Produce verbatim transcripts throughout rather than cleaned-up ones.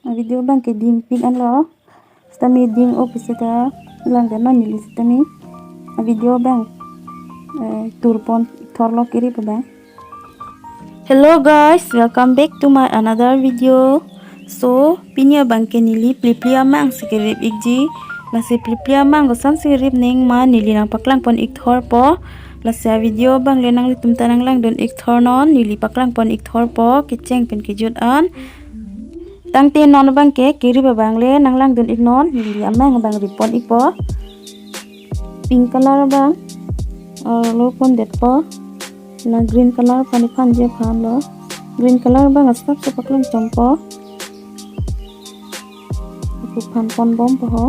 A video abang ke dingpik anlo. Sitame ding-o pusita langdamnon neli sitame. A video abang, eh, turpon thorlo kerip abang. Hello guys, welcome back to my another video. So, pini abang ke neli plipli amang si kerip ikji. Lasi plipli amang koson si kerip nangma neli nangpaklangpon ikthorpo. Lasi a video abang le nanglitum ta nanglangdun ikthornon, neli paklangpon ikthorpo kecheng pen kejut an. Tangte non abang ke kerip abang le nanglangdun iknon, neli amang abang rippon ikpo. Pink color abang, eh, lo pondetpo. La green color aphan iphan je aphanlo. Green color abang asap si paklangchompo. Ako phanponbompo ho.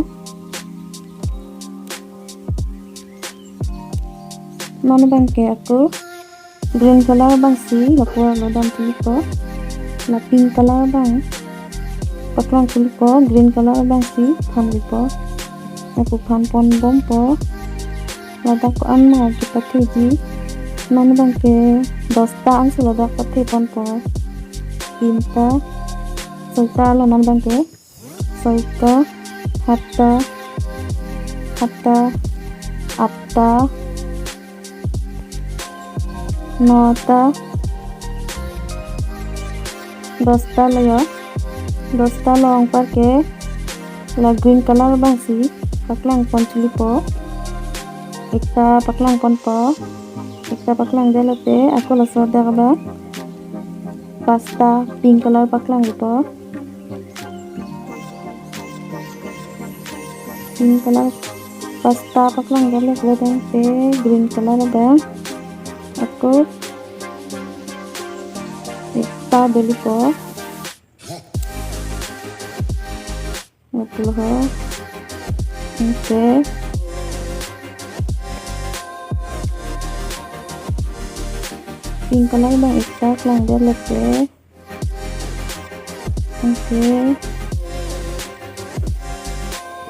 Non abang ke ako green color abang si lapu arlo damthupo. La pink color abang paklangthupo, green color abang si phanlipo. Ako phanponbompo. Ladak ko-an ma kepatheji. Non abang ke dosta ansi ladak patheponpo. Tinta, soita lo non abang ke. Soita, hatta, hatta, atta, nota, dosta lo ya. Dosta lo anpar ke la green color abang si paklangponthupo. Ekta paklangponpo. Ekta paklangdet lote ako laso dak abang pasta pink color paklangpo. Pink color pasta paklangdet lote green color abang ako ekta dolipo. Lapu ho. Oke. Pink color abang ekta klangdet lote. Oke.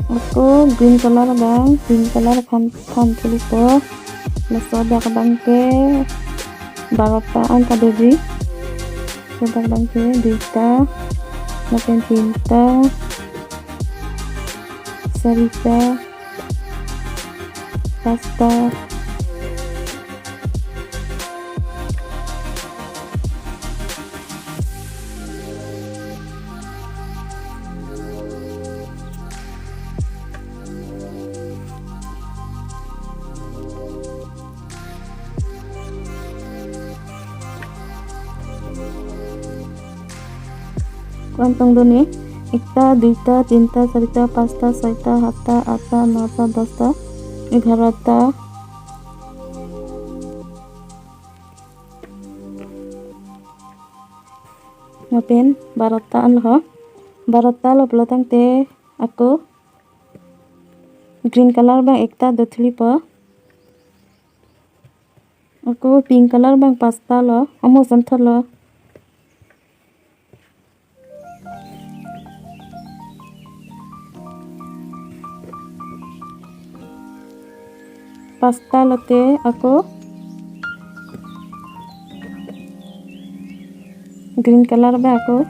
Ako green color abang, green color phan, phanthulpo. Laso dak abang ke barota an kadoji. Laso dak abang ke duita, lapen tinta, sarita, pasta. Ko-an tongdunji? Ekta, duita, tinta, sarita, pasta, soita, hatta, atta, nota, dosta, egarota. Lapen barota anlo. Barota lo pulo tangte ako green color abang ekta dothulipo. Ako pink color abang pasta lo, amo santhot lo. Pasta lote ako green color abang ako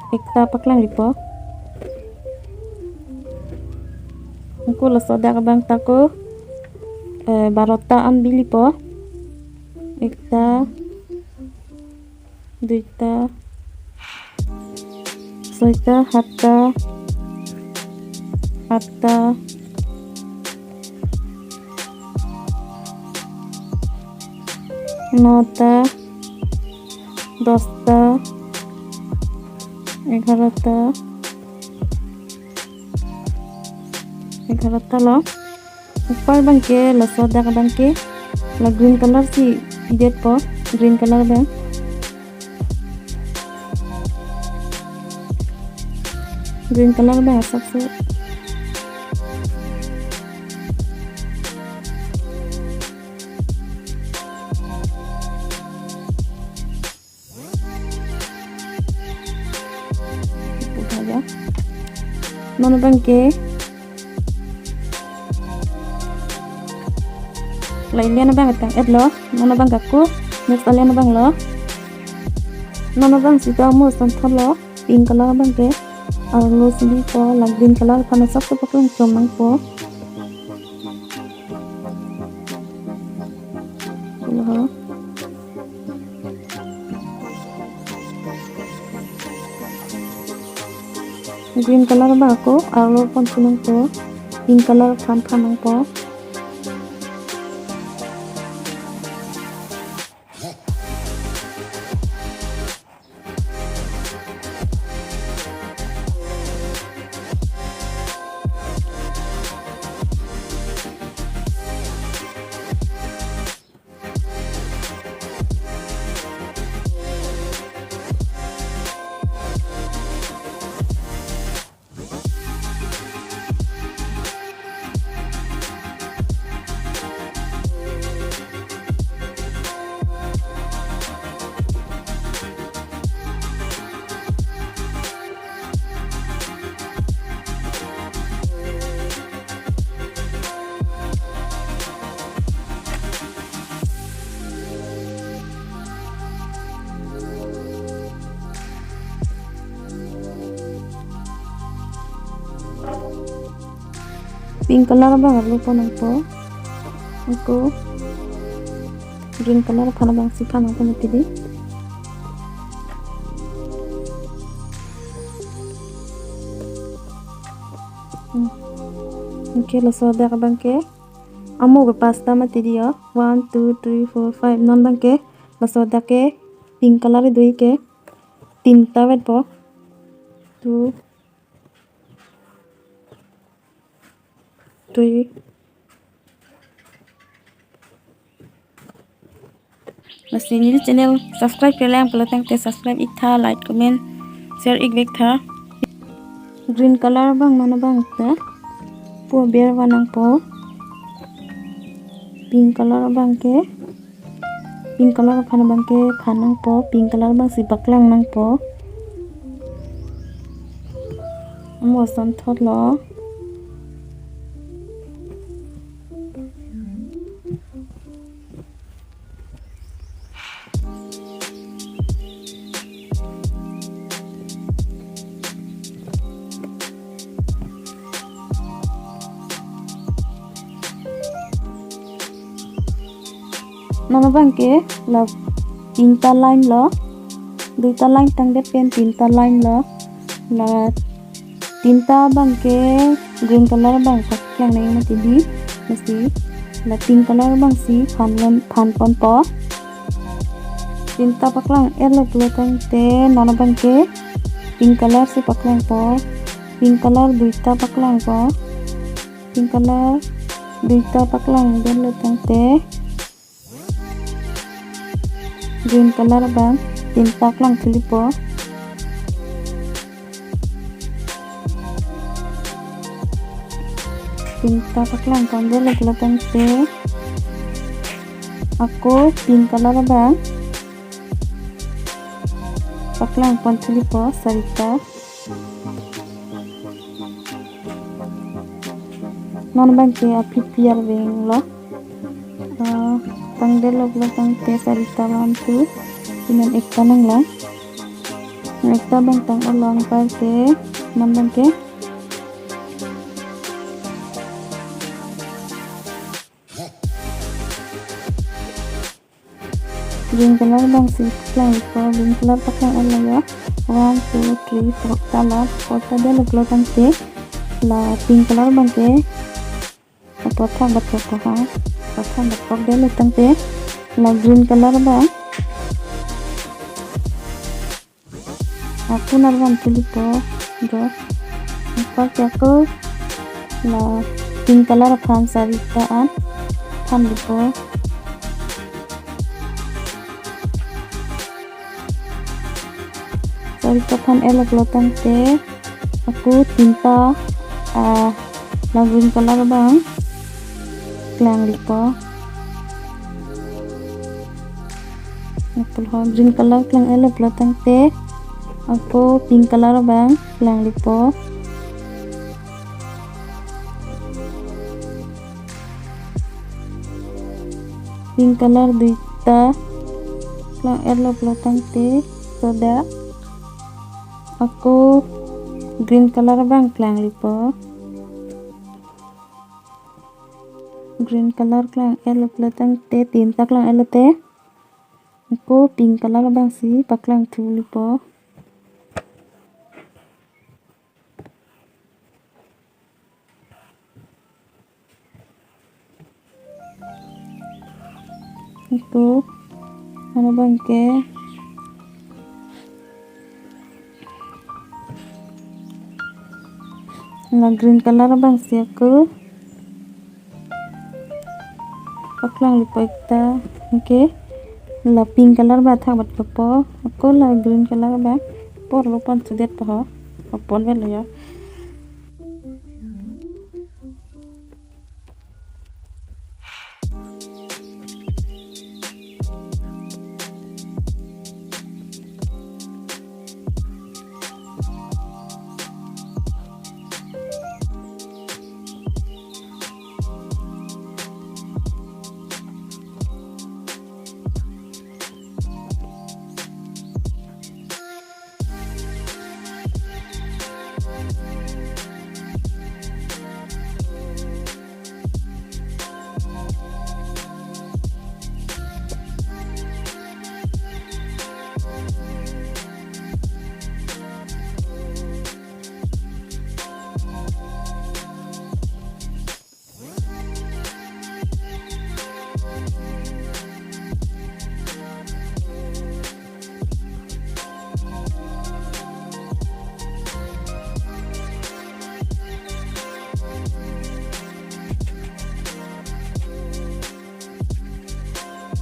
ekta paklangpo. Ako laso dak abang ta ako, eh, barota an bipo. Ekta, duita, soita, hatta, atta, nota, dosta, egarota, egarota lo. Upar abang ke, laso dak abang ke la green color si pidetpo, green color abang. Green color abang asap si. Ipu saja. Non abang ke la ilian abang tang-et lo. Non abang ke ako next alian abang lo. Non abang sita amo santhot lo. pink color abang ke arlo si dipo, la green color aphan asapso paklang chom nangpo. Laho. Green color abang ako arlo pon si nangpo, pink color aphan phan nangpo. Pink color abang arlo pon nangpo. Ako green color aphan abang si phan nangpo mati di. Hmm. Okay, laso adak abang ke amo ke pasta mati di yo. One, two, three, four, five. Non abang ke laso adak ke pink color dui ke tinta vetpo. Two, three. Lasi neli channel subscribe kelang pulo tangte subscribe iktha, like, comment, share ik vek tha. Green color abang non abang ta pu aber van nangpo. Pink color abang ke, pink color aphan abang ke phan nangpo, pink color abang si paklang nangpo. Amo ason thot lo. Non abang ke la tinta line lo, duita line tangdet pen tinta line lo, la tinta abang ke green color abang paklang nang mati di, mesti la pink color abang si phan lon, phan ponpo. Tinta paklang etlo pulo tangte non abang ke pink color si paklangpo, pink color duita paklangpo, pink color duita paklang detlo tangte green color abang tinta klang thulipo. Tinta paklang pon detlo pulo tangte ako pink color abang paklang pon thulipo sarita. Non abang ke aphi pi arveng lo. Ah, tangdetlo pulo tangte sarita, one, two, inon ekta nanglang. Ekta abang tang-olo, anparke non abang ke green color abang si klangpo, green color paklang-olo ya. One, two, three, four, ta la four ta detlo pulo tangte la pink color abang ke apor thak bat pok ha, apor thak bat pok detlo tangte la green color abang ako narvan thulipo, jo. Anparke ako la pink color aphan sarita an phanlipo. Sarita phan-etlo pulo tangte ako tinta, ah, la green color abang klanglipo. Apulho green color klang-etlo pulo tangte ako pink color abang klanglipo. Pink color duita klang-etlo pulo tangte soda Ako green color abang klanglipo. Green color klang-etlo pulo tangte, tinta klang-etlote, ako pink color abangsi paklangthulipo. Ako, ano abangke, la green color abangsi ako paklanglipo ekta, anke la pink color abang thakbatpo, ako la green color abang porlo, ponchudetpo ho, ponvelo ya.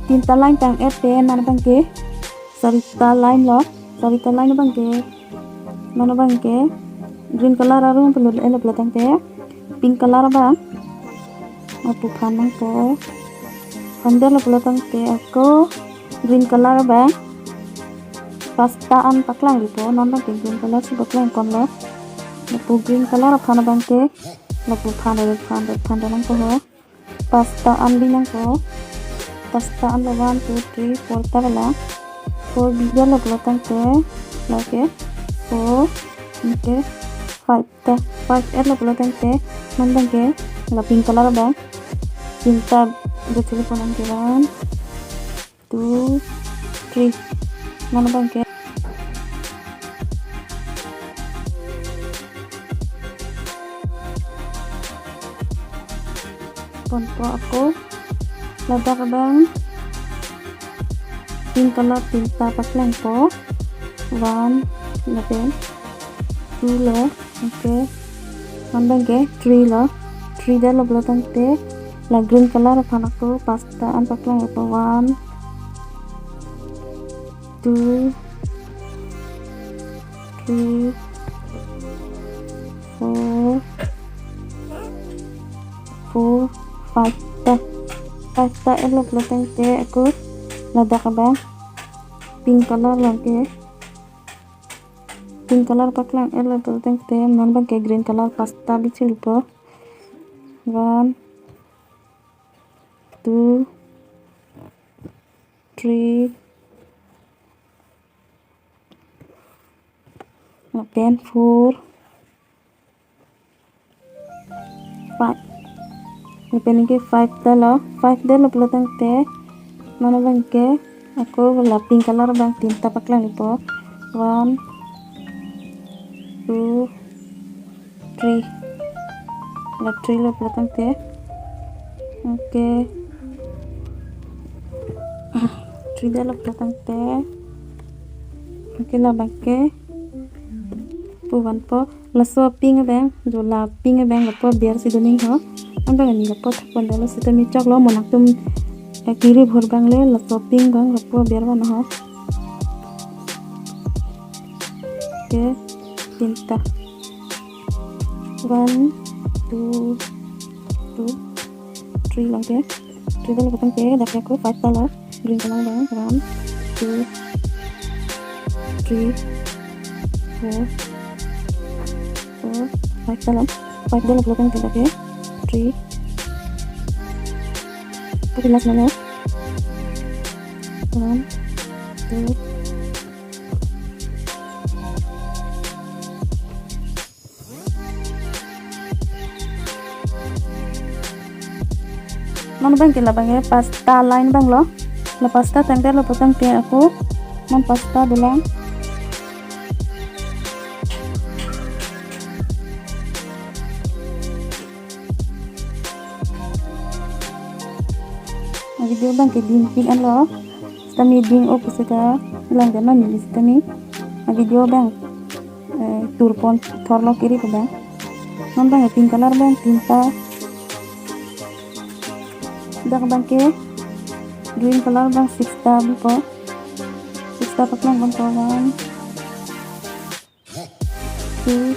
Tinta line tang-et te, non abangke sarita line lo, sarita line abangke, non abangke green color arong pulo, elo pulo tangte pink color abang lapu phan nangpo. Phandetlo pulo tangte ako green color abang pasta an paklanglipo, non abangke green color si paklangponlo. Lapu green color aphan abangke lapu phan, phan, phan nangpo ho. Pasta an bi nangpo. Pasta anlo one, two, three, four ta bala. Four bidetlo pulo tangte, lake four, anke five ta. Five-etlo pulo tangte, non abangke la pink color abang tinta do chili ponang ke, one, two, three. Non abangke ponpo, ako ladak abang pink color tinta paklangpo. One, lapen two lo, anke non abangke three lo. Three detlo pulo tangte la green color aphan ako pasta an paklangpo. One, two, three, four, four, five ta. Five ta-etlo pulo tangte ako ladak abang pink color abangke, pink color paklang-etlo pulo tangte non abangke green color pasta bi chilipo. One, two, three, lapen four, five. Lapen anke five ta lo, five detlo pulo tangte non abangke ako la pink color abang tinta paklanglipo. One, two, three. La three lo pulo tangte. Anke three detlo pulo tangte, anke la abangke pu vanpo. Laso pink abang, jo la pink abang lapu aber si doning ho. Anbang ani lapu thakpon dalo, sita mi choklo, mo nangtum, eh, kiri bhor abang le laso pink abang lapu aber van ho. Anke tinta. One, two, two, three abangke. Three detlo pulo tangte, dak ako five ta lo. Green color abang. One, two, three, four, four, five ta lo. Five detlo pulo tangte dak ke. Three. Tapi last mana? One, two, Non abangke labangke pasta line abanglo. La pasta tangte lo putangte ako non pasta dolang. Video abangke dingpik anlo. Sitame ding-o pusi kalang dam neli sitame. Video abang, eh, turpon thorlo kiri abang. Non abang pink color abang tinta. Dak abangke green color abang sixta bipo. Sixta paklang abangpo, one, two.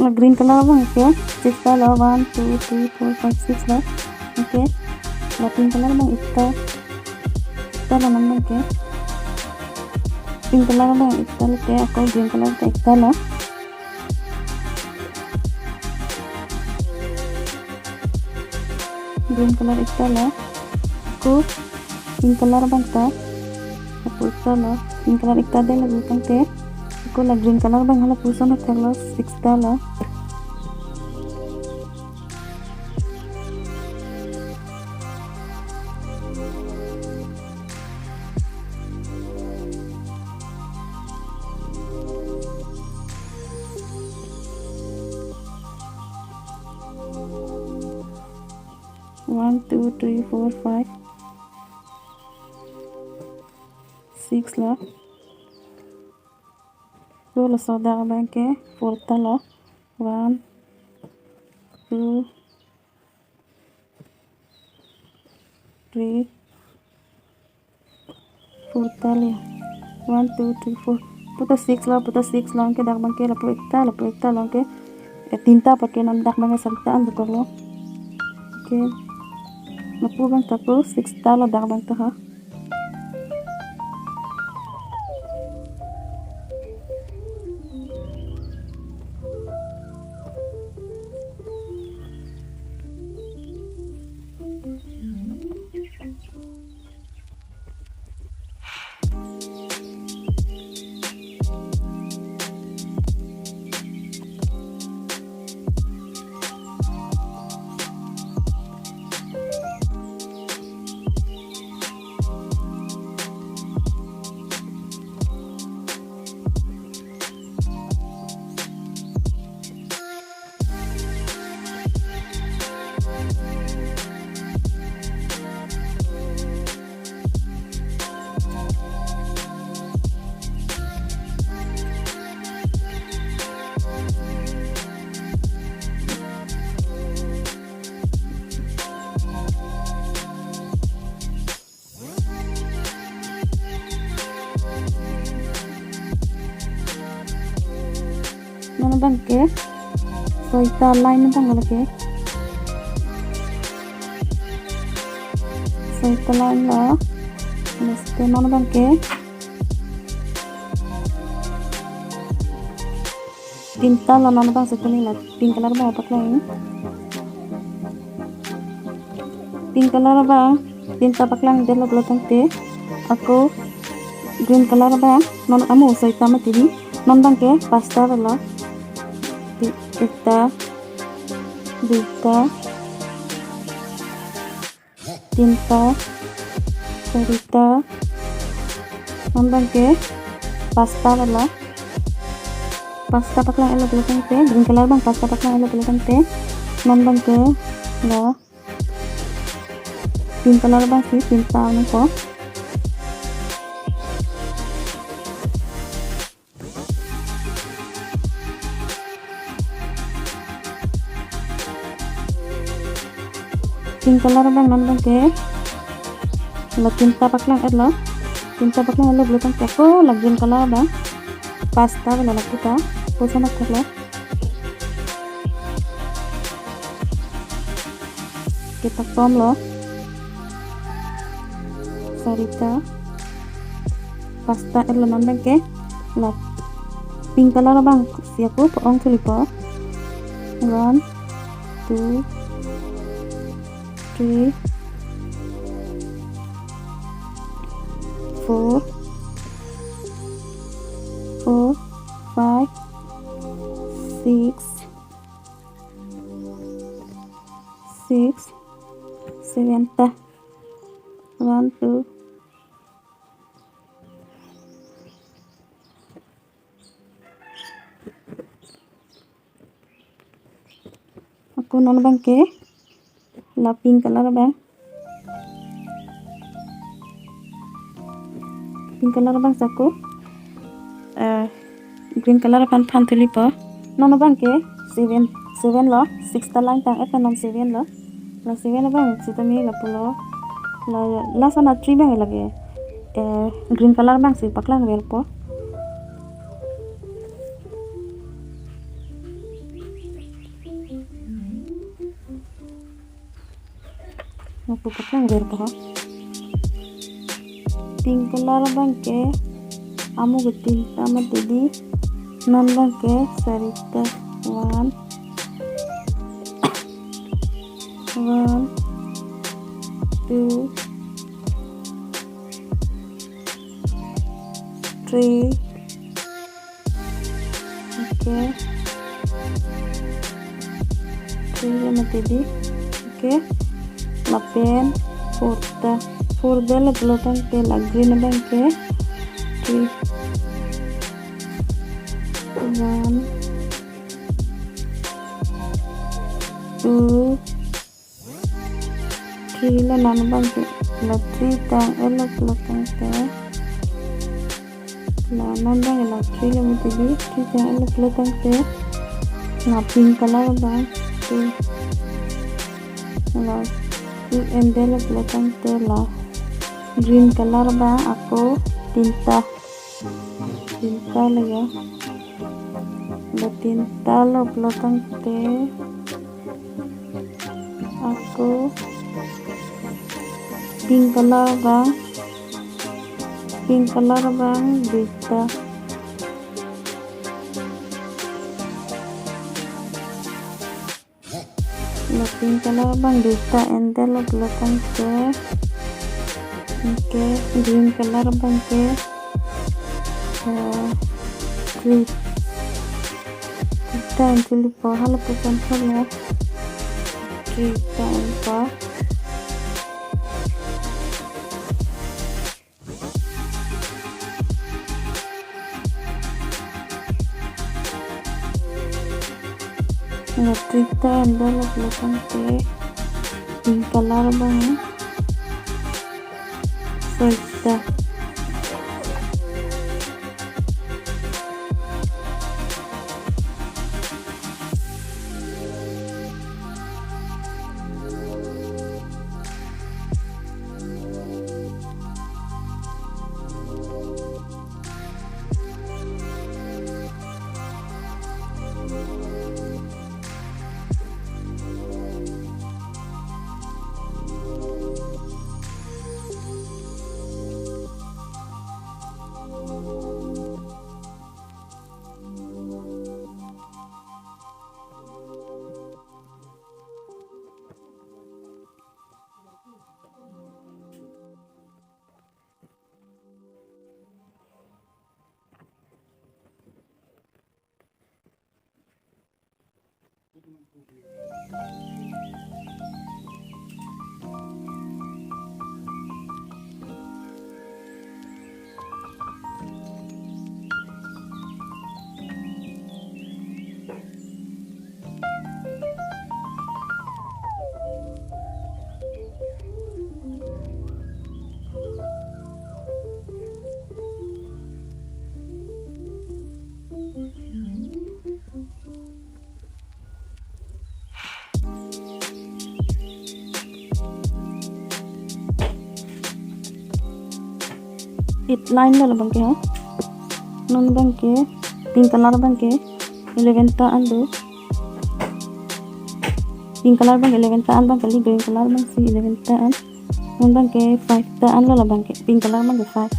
La green color abang ke, sixta lo, one, two, three, four, five, six lo. Okay. La pink color abang ekta. Ekta lo non abangke. Pink color abang ekta lote, ako green color ta ekta lo. Green color ekta lo. Ako pink color abang ta. Ako ekta lo. Pink color ekta det lo putangte. Ako la green color abang hala puson athak lo, sixta lo. One, two, three, four, five, six lo. Dolo soda abangke fourta lo. One, two, three, fourta lo. One, two, three, four. Puta six lo, puta six lo, anke dak abangke lapu ekta, lapu ekta lo, anke, eh, tinta apot ke non dak abangke sarita an dokok lo. Okay. Lapu abang ta pu sixta lo dak abang ta ha. Non abangke soita line abang lake. Soita line lo. Next non abangke tinta lo, non abang sitame la pink color abang paklang. Pink color abang tinta paklang det lo pulotangte, ako green color abang non amo soita mati di, non abangke pasta lo. Ti-, ekta, duita, tinta, sarita, non abangke pasta lo. Pasta paklang et lo pulotangte, green color abang pasta paklang et lo pulotangte, non abangke la pink color abangsi tinta nangpo. Pink color abang non abangke la tinta paklang et lo. Tinta paklang et lo pulotangte ako la green color abang pasta lo, lapu ta puson athak lo. Kita tom lo. Sarita. Pasta et lo, non abangke la pink color abangsi ako po-ong thulipo. One, two, three, four, four, five, six, six, seven ta. One, two. Ako non abang ke la pink color abang. Pink color abang si ako, eh, green color aphan phan thulipo. Non abang ke seven, seven lo, six ta lang tang, eh, non seven lo. La seven abang sitame lapulo. La, last one three abang lake, eh, green color abang si paklang verpo. Lapu paklang verpo ha. Pink color abang ke amo ke tinta mati di. Non abang ke sarita. One, one, two, three. Okay. Three lo mati di. Okay. Lapen four ta. Four dolo pulo tangte la green abang ke. Three. One, two, three lo, non abang ke la three tang-et lo pulo tangte, la non abang la three lo mati di, three tang-et lo pulo tangte, la pink color abang, two, la two endetlo pulo tangte, la green color abang ako tinta. Tinta lo ya. La tinta lo pulo tangte, ako pink color abang, pink color abang duita. La pink color abang duita endetlo pulo tangte. Okay, green color abang ke, eh, three. Three ta en thulipo, halapu kan thulo. Three ta enpo. La three ta endetlo pulo tangte, pink color abang, eh, five ta. Eight line lo labang ke, ha? Non abang ke, pink color abang ke eleven ta an do. Pink color abang eleven ta an abang kali, green color abang si eleven ta an. Non abang ke five ta an lo labang ke, pink color abang ke five.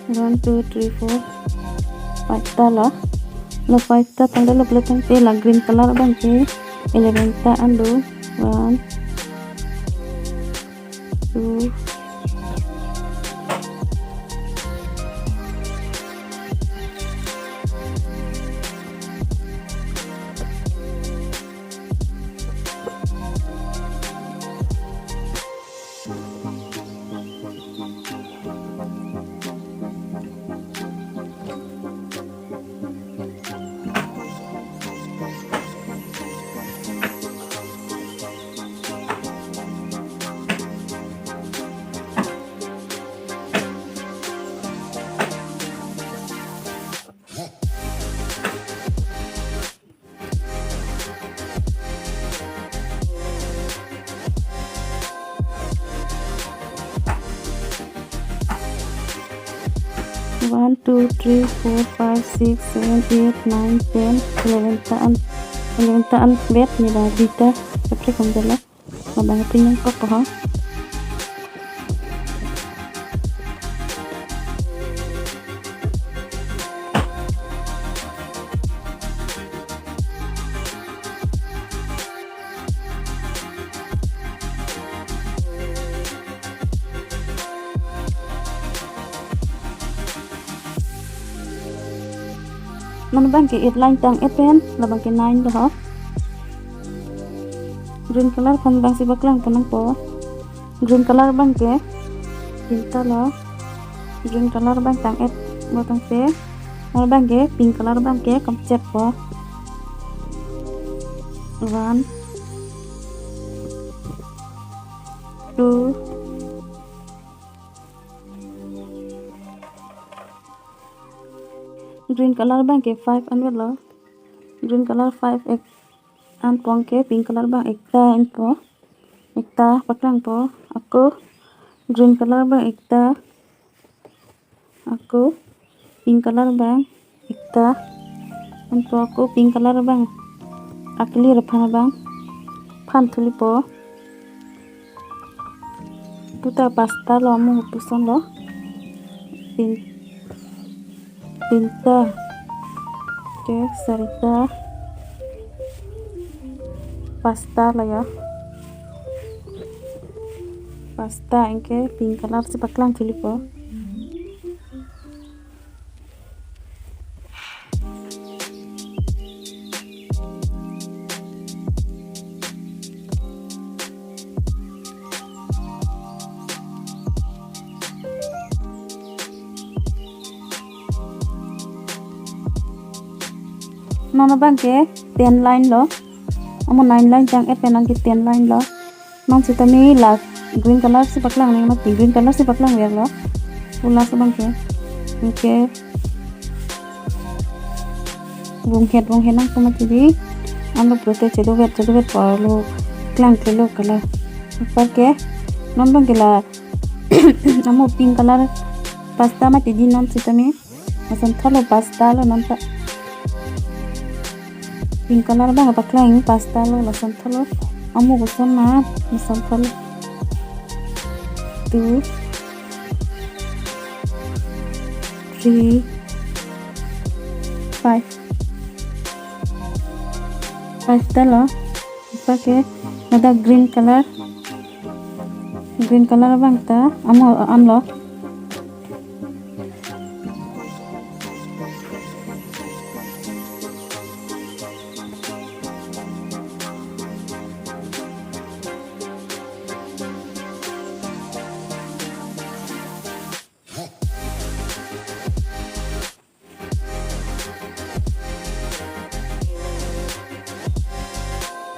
One, two, three, four, five ta lo. Lo five ta tanglo, lo pulo tangte la green color abang ke eleven ta an do. One, two. One, two, three, four, five, six, seven, eight, nine, ten, eleven ta an, eleven ta an bet ni la dita, tapi kamu jalan. Labang pinyong kok ho. Non abang ke eight line tang-et pen, labang ke nine do ho. Green color aphan abang si paklang ponangpo. Green color abang ke tinta lo. Green color abang tang-et lo tangte, non abang ke pink color abang ke kemchep po. One, two. Green color abang ke five an lo. Green color five ek an pon ke pink color abang ekta an po. Ekta paklang po. Ako green color abang ekta. Ako pink color abang ekta. An po ako pink color abang. Akli rephan abang. Phan thuli po. Puta pasta lo, amo puson lo. Tin, tinta. Oke, sarita. Pasta lo ya. Pasta anke pink color si paklang thuli po. Non abang ke ten line lo. Amo nine line tang-et pen anke ten line lo. Non sitame la green color si paklang nang mati, green color si paklang ver lo. Pu last abang ke. Anke. Vung het vung het nang pu mati di. Anlo pulote chedovet chedovet parlo. Klang klelo color. Apar ke. Non abang ke la. Amo pink color pasta mati di non sitame. Lason thalo pasta lo non ta. Pink color abang paklang pasta lo lason thalo. Amo koson ma lason thalo. Two, three, five. Five ta lo. Apar ke ladak green color. Green color abang ta amo an lo.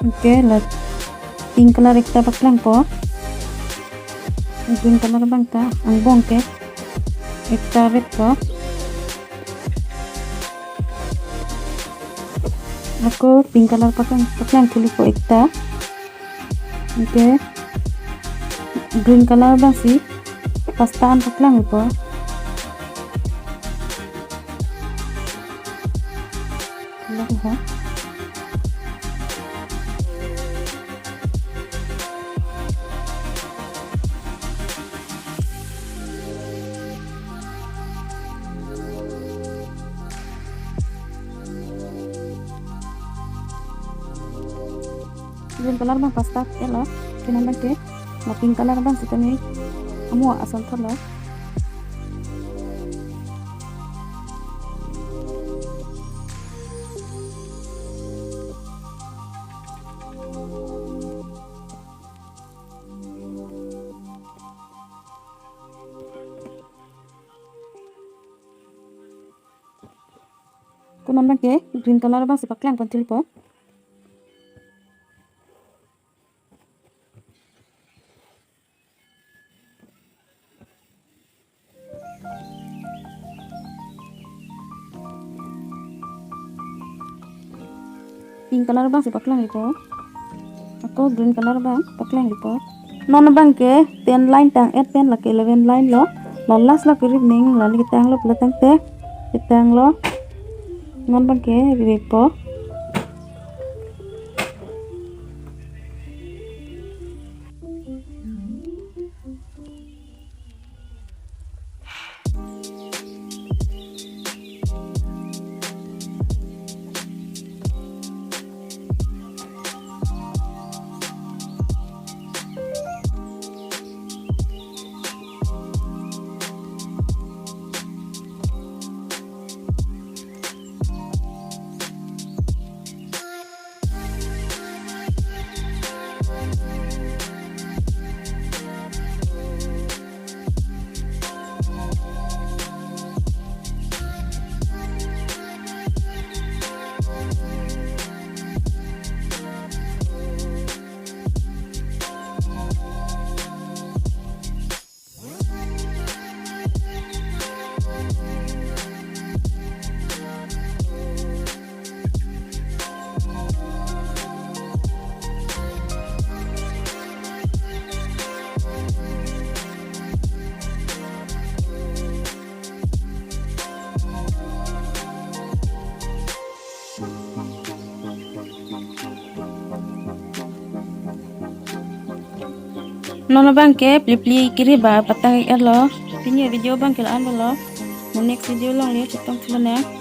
Oke, la pink color ekta paklang po. Green color abang ta angbong ke ekta vet po. Ako pink color paklang, paklang thuli po ekta. Oke. Green color abang si pasta an paklang po. Lang ha. Green color abang pasta etlo, ke non abangke la pink color abang sitame amo ason thotlo. Ko non abangke green color abangsi paklang pon thilpo. Pink color abangsi paklang ipo. Ako green color abang paklang ipo. Non abangke ten line tang-et pen lake eleven line lo. La last lo kerip ning, la ketanglo pula tangte. Ketanglo. Non abangke rip po. Non abangke plipli kiri ba patang-ik etlo. Pini video abangke la-an dolo. Mo next video along le chetong thulonang.